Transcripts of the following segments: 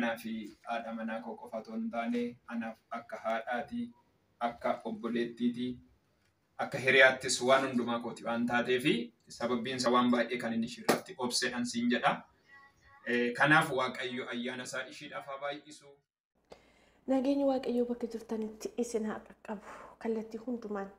Anaa fi haadha manaa koo qofa otoo hin taane anaaf akka haadhaati, akka obboleettiiti, akka hiriyaattis waan hundumaa kooti waan taateefi sababbiin isaa waan baay'ee kan inni ishiirratti obseedhaan siin jedha. Kanaaf Waaqayyo ayyaana isaa ishiidhaaf haa baay'isu. Nageenyi Waaqayyoo bakka jirtanitti isin haa qaqqabu. Kallattii hundumaan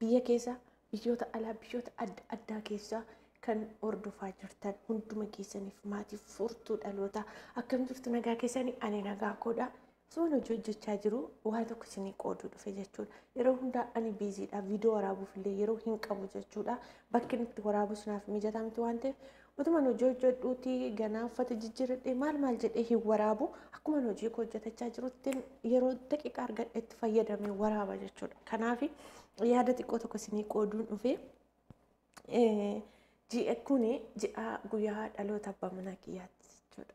biyya keessa, biyyoota alaa, biyyoota adda addaa keessa kan hordofaa jirtan hunduma keessaniif maatii furtuu dhalootaa akkam jirtu nagaa keessanii ani nagaa koodha. Osoo hojii hojjechaa jiru waa tokko isinii qooduu dhufe jechuudha. Yeroo hundaa ani biiziidha. Viidiyoo waraabuuf illee yeroo hin qabu jechuudha. Bakki inni itti waraabus naaf mijataa miti waan ta'eef utuma hojii hojjedhuuti ganaa uffata jijjiiradhee maal maal jedhee hin waraabu. Akkuma hojii koo hojjetachaa jirutti yeroo daqiiqaa argadhetti fayyadamee waraaba jechuudha. Kanaaf yaada xiqqoo tokko isinii qooduun dhufe. Ji'a kuni ji'a guyyaa dhaloota abbaa manaa kiyyaatti jechuudha.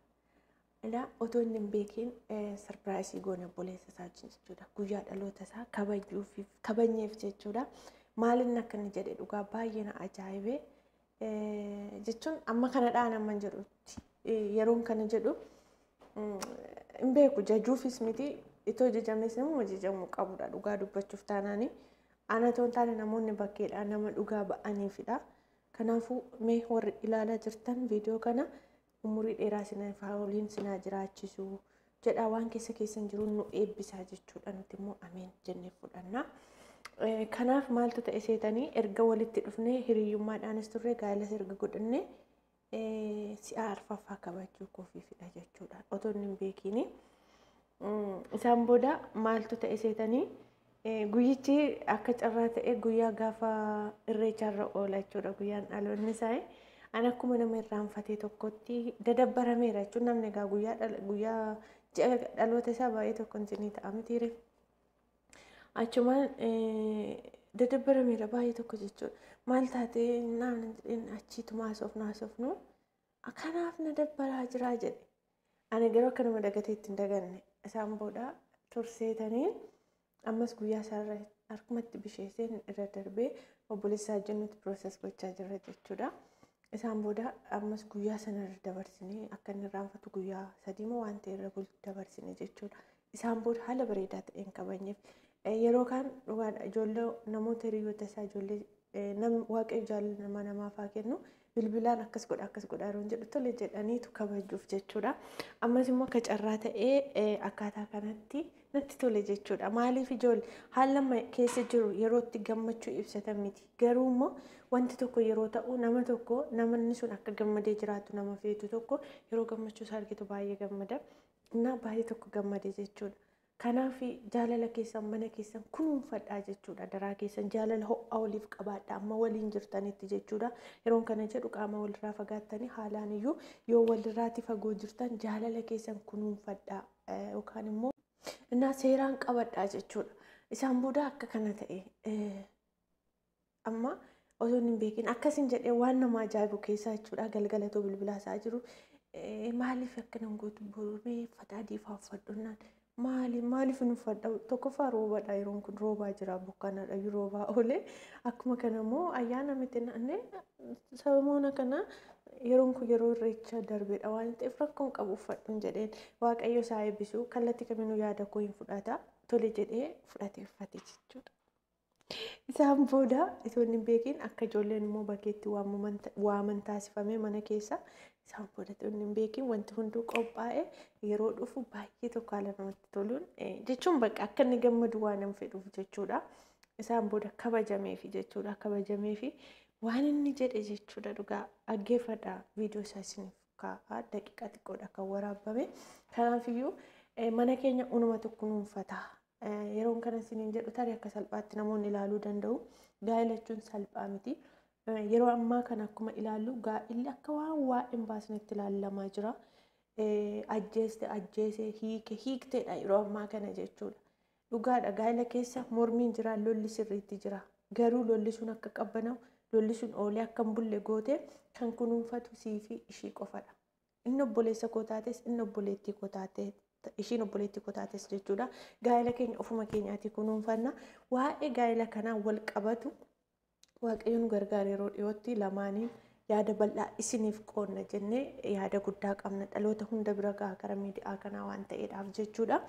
Ilaa otoo inni hin beekin sarpiraayisii goone obboleessa isaa wajjin jechuudha. Guyyaa dhaloota isaa kabajuuf kabajneef jechuudha. Maaliin akka inni jedhe dhugaa baay'ee na ajaa'ibee jechuun amma kana dhaan amma jedhutti yeroon kana jedhu hin beeku jajuufis miti itoo jajamees namuma jajamuu qabudha dhugaa dubbachuuf taanaani. Ana otoo hin taane namoonni bakkeedhaa nama dhugaa ba'aniifidha. Kanaafuu mee warri ilaalaa jirtan viidiyoo kana umurii dheeraa isin waliin sinaa jiraachisu jedha waan keessa keessan jiru nu eebbisaa jechuudha nuti immoo ameen jennee fudhanna. Kanaaf maaltu ta'e seetanii erga walitti dhufnee hiriyyummaadhaanis turre gaa'elas erga godhannee si'a arfaffaa kabajuu koofiifidha jechuudha otoo inni hin beekiini. Isaan booda maaltu ta'e seetanii guyyichi akka carraa ta'e guyyaa gaafa irreecharra oola jechuudha guyyaan dhaloonni isaa. Ani akkuma nama irraanfatee tokkotti dadabbarameera jechuun namni egaa guyyaa ji'a dhaloota isaa baay'ee tokko isinii ta'a mitiire. Achumaan dadabbarameera baay'ee tokko jechuudha. Maal taatee naan jedheen achiituma haasofnu haasofnu kanaaf na dabbaraa jiraa jedhe. Ani garuu akka nama dagatee itti hin daganne. Isaan booda turseetaniin ammas guyyaa isaarra harkumatti bisheesseen irra darbee obboleessaa wajjin nuti pirooses gochaa jirra jechuudha. Isaan booda ammas guyyaa sana irra dabarsinee akka inni irraanfatu guyyaa sadii moo waan ta'e irra dabarsine jechuudha. Isaan booda haala bareedaa ta'een kabajneef. Yeroo kaan dhugaadha ijoollee namoota hiriyoota isaa ijoollee waaqayyo jaalala nama namaaf haa kennu bilbilaan akkas godha akkas godha yeroo jedhu tole jedhaniitu kabajuuf jechuudha. Ammas immoo akka carraa ta'ee akkaataa kanatti natti tole jechuudha. Maaliif ijoollee haala amma keessa jiru yerootti gammachuu ibsatan miti. Garuu immoo wanti tokko yeroo ta'u nama tokko namni sun akka gammadee jiraatu nama feetu tokko yeroo gammachuu isaa argitu baay'ee gammada. Innaa baay'ee tokko gammade jechuudha. Kanaaf jaalala keessan mana keessan kunuunfadhaa jechuudha. Daraa keessan jaalala ho'aa waliif qabaadhaa amma waliin jirtanitti jechuudha. Yeroon kana jedhu qaama walirraa fagaattanii haalaan iyyuu yoo walirraati fagoo jirtan jaalala keessan kunuunfadhaa yookaan immoo innaa seeraan qabadhaa jechuudha. Isaan booda akka kana ta'e amma osoo hin beekin akkasin jedhee waan nama ajaa'ibu keessaa jechuudha. Galgalatoo bilbilaa isaa jiru maaliif akkana gootu borumee uffata adii fa'aa uffadhunnaan maali maaliif hin uffadha tokkoffaa roobadha yeroon kun roobaa jira bokkaanadha roobaa oolee akkuma kana immoo ayyaana miti naannee sababoona kana yeroon kun yeroo irreecha darbeedha waan ta'eef rakkoon qabu uffadhuun jedheen waaqayyo isaa eebbisu kallattii kaminuu yaada koo hin fudhata tole jedhee fudhatee uffate jechuudha. Isaan booda itoo hin beekin akka ijoolleen immoo bakkeetti waaman taasifame mana keessa isaan booda itoo hin beekin wanti hunduu qophaa'e yeroo dhufu baay'ee tokko haala namatti toluun jechuun bakka akka inni gammadu waan nama fedhuuf jechuudha. Isaan booda kabajameefi jechuudha kabajameefi waan inni jedhe jechuudha dhugaa dhaggeeffadha viidiyoo isaa isiniif kaa'aa daqiiqaa xiqqoodha kan waraabame. Kanaafiyyuu mana keenya unumatu kunuunfata. Yeroon kana isiniin jedhu tarii akka salphaatti namoonni ilaaluu danda'u. Gaa'ela jechuun salphaa miti. Yeroo ammaa kana akkuma ilaallu gaa'illi akka waan waa hin baasnetti ilaalamaa jira. Ajjeeste ajjeese hiike hiikteedha yeroo ammaa kana jechuudha. Dhugaadha gaa'ela keessa mormiin jira lolli sirriitti jira. Garuu lolli sun akka qabbanaa'u lolli sun oolee akka hin bulle gootee kan kunuunfatu sii fi ishii qofadha. Inni obboleessa koo taates inni obboleettii koo taatee ishiin obboleettii koo taates jechuudha. Gaa'ela keenya ofuma keenyaatti kunuunfanna. Waa'ee gaa'ela kanaa wal qabatu waaqayyo nu gargaara yeroo dhiyootti lamaaniin Yaada bal'aa isiniif qoonna jennee yaada guddaa qabna. Dhaloota hunda bira gahaa gara miidiyaa kanaa waan ta'eedhaaf jechuudha.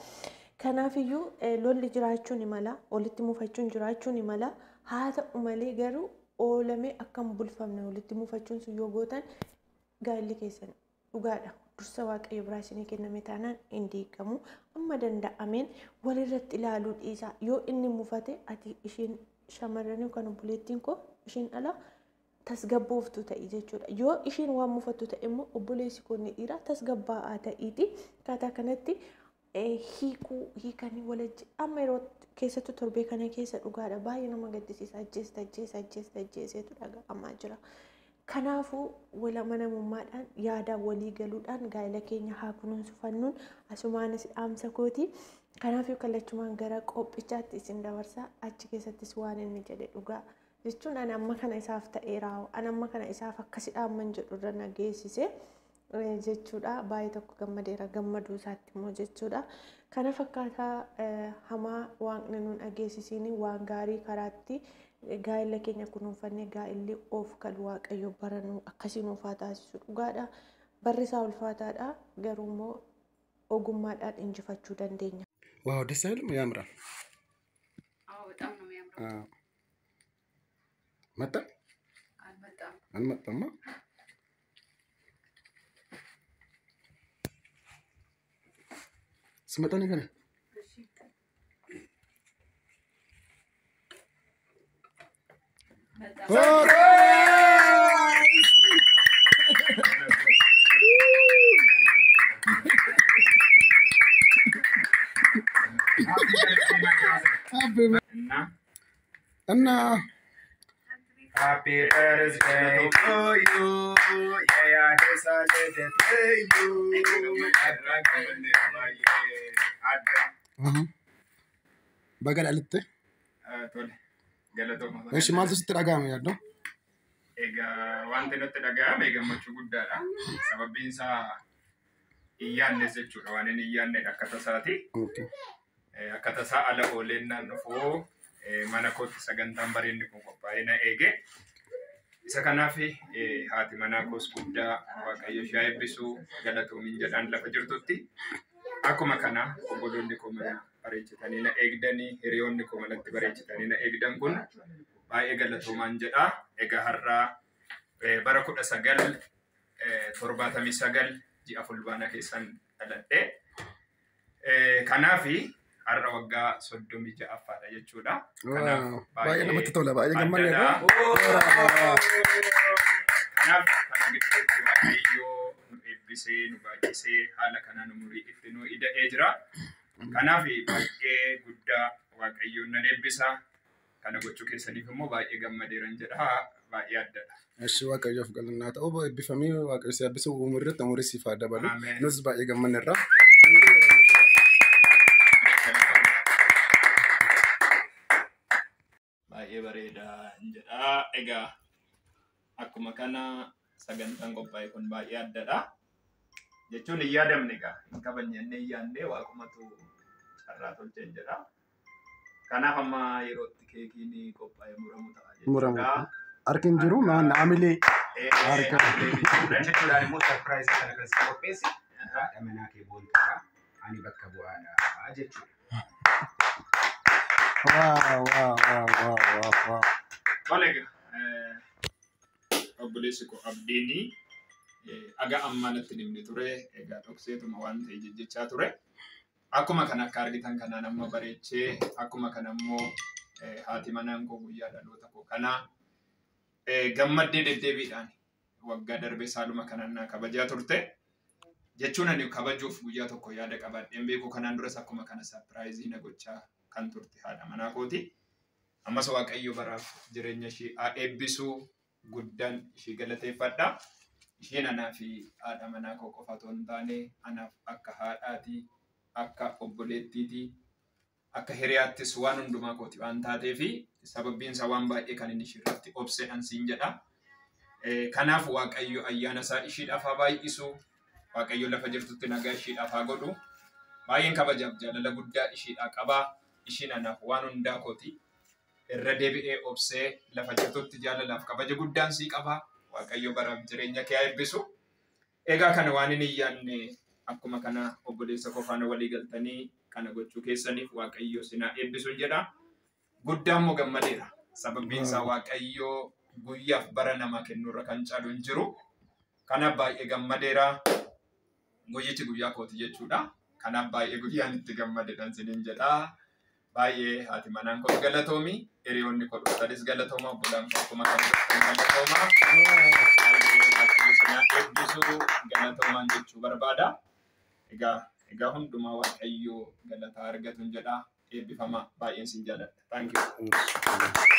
Kanaafiyyuu lolli jiraachuu ni mala, walitti mufachuun jiraachuu ni mala. Haa ta'u malee garuu oolamee akka hin bulfamne walitti mufachuun sun yoo gootan gaa'elli keessan dhugaadha. Dursa Waaqayyo biraa isinii kenname taanaan hin diigamu. Amma danda'ameen walirratti ilaaluu dhiisaa. Yoo inni mufate ati isheen shamarran yookaan obboleettiin koo isheen dhala tasgabbooftu ta'i jechuudha. Yoo isheen waan mufattu ta'e immoo obboleessi koo inni dhiiraa tasgabbaa'aa ta'iiti. Akkaataa kanatti hiikuu hiikanii walajji amma yeroo keessattuu torbee kana keessa dhugaadha baay'ee nama gaddisiisa. Ajjeesta ajjeesa ajjeesta ajjeeseetu dhaga'amaa jira. Kanaafuu wal amanamummaadhaan yaadaan walii galuudhaan gaa'ela keenya haa kunuunsifannuun asumaanis dhaamsa kooti. Kanaafuu kallachumaan gara qophichaatti isin dabarsa. Achi keessattis waan inni jedhe dhugaa jechuun ani amma kana isaaf ta'eera, ani amma kana isaaf akkasi dhaamman jedhu irra na geessise jechuudha. Baay'ee tokko gammadeera, gammaduu isaatti immoo jechuudha. Kana fakkaataa hamaa waaqni nuun dhageessisiin waan gaarii karaatti gaa'ela keenya kunuunfannee gaa'elli of galu Waaqayyo bara nu akkasii nuuf haa taasisu dhugaadha. Barri isaa ulfaataadha, garuu immoo ogummaadhaan injifachuu dandeenya. ዋው ደስ አይልም? ያምራል። አዎ በጣም ነው የሚያምረው። አዎ። መጣ አልመጣም። አልመጣማ። ስመጣ ንገረኝ። እሺ መጣ። እና እና Happy birthday to you. የያደሳ ልደት ልዩ adda Baga dhalatte. Tole, galatooma. እሺ maaltu sitti dhaga'ame yaaddo? Egaa wanti nutti dhaga'ame gammachuu guddaadha. Sababbiin isaa hin yaadnes jechuudha. Waan inni hin yaadnedha akka tasaati. Akka tasaa ala ooleennaan dhufuu mana kootti sagantaan bareedni kun qophaa'ee na eege. Isa kanaaf haati manaa koos guddaa Waaqayyo ishee haa eebbisu, galatoomiin jedhaan lafa jirtutti. Akkuma kana obboloonni koo mana bareechatanii na eegdanii, hiriyoonni koo manatti bareechatanii na eegdan kun baay'ee galatoomaan jedha. Egaa har'aa bara 1979 ji'a Fulbaana keessan dhaladhe. Kanaafi har'a waggaa 36ffaadha jechuudha. Kanaaf Baay'ee namatti tola. Baay'ee gammanneerra. addadha. Kanaaf kana gidduutti Waaqayyoo nu eebbisee nu baay'isee haala kanaan umurii itti nu ida'ee jira. Kanaaf baay'ee guddaa Waaqayyoon nan eebbisa. Kana gochuu keessaniif immoo baay'ee gammadeeran jedha. Baay'ee addadha. እሺ Waaqayyoof galannaa ta'u, eebbifamii Waaqayyo si eebbisu, umurii irratti umurii siif haa dabalu. Ameen. Nus baay'ee gammanneerra. Baay'ee bareeda jedha. Egaa akkuma kana sagantaan qophaa'e kun baay'ee addadha. Jechuun hin yaadamne egaa hin kabajne jennee hin yaadne, waaqumatu carraa tolcheen jedha. Kanaaf amma yerootti keekiin qophaa'e muramu ta'a Muramu. jechuudha. Harki hin jiru maan amilee. Harka. Jechuudhaan immoo surprise kana kan si qopheesse haadha manaa kee boontuudha. Ani bakka bu'aadha jechuudha. Wow wow wow wow wow wow. Tole egaa obboleessi koo Abdiini aga ammaa natti hin himne ture, egaa dhokseetuma waan ta'e jejjechaa ture. Akkuma kana akka argitan kanaan amma bareechee, akkuma kana immoo haati manaan koo guyyaa dhaloota koo kanaa gammaddee deddeebiidhaan waggaa darbee saaluma kanaan naa kabajaa turte. Jechuun ani kabajuuf guyyaa tokko yaada qabaadheen beeku, kanaan duras akkuma kana surprise na gochaa kan turte haadha manaa kooti. Ammas Waaqayyo baraaf jireenya ishee haa eebbisu, guddaan ishee galateeffadha. Isheen anaa fi haadha manaa koo qofa otoo hin taane anaaf akka haadhaati, akka obboleettiiti, akka hiriyaattis waan hundumaa kooti waan taateefi sababbiin isaa waan baay'ee kan inni isheerratti obseedhaan siin jedha. Kanaaf Waaqayyo ayyaana isaa isheedhaaf haa baay'isu. Waaqayyo lafa jirtutti nagaa isheedhaaf haa godhu. Baay'een kabajaaf jaalala guddaa isheedhaa qabaa. Isheen anaaf waan hundaa kooti. Irra deebi'ee obsee lafa jirtutti jaalalaaf kabaja guddaan sii qabaa. Waaqayyo baraaf jireenya kee haa eebbisu. Egaa kana waan hin yaadne akkuma kana obboleessa koo faana walii galtanii kana gochuu keessaniif Waaqayyo isin haa eebbisu jedha. Guddaa immoo gammadeera. Sababbiin isaa Waaqayyo guyyaaf bara namaa kennuurra kan caalu hin jiru. Kanaaf baay'ee gammadeera. Guyyichi guyyaa kooti jechuudha. Kanaaf baay'ee guyyaan itti gammadedha isiniin jedha. Baay'ee haati manaan koo galatoomi. Hiriyoonni koo dhuftanis galatooma. Obbolaan koo akkuma kan dhuftan galatooma. Baay'ee Waaqayyo isin haa eebbisu galatoomaan jechuu barbaada. Egaa hundumaa Waaqayyo galataa argatu jedha. Eebbifamaa, baay'een sin jaalladha. Thank you.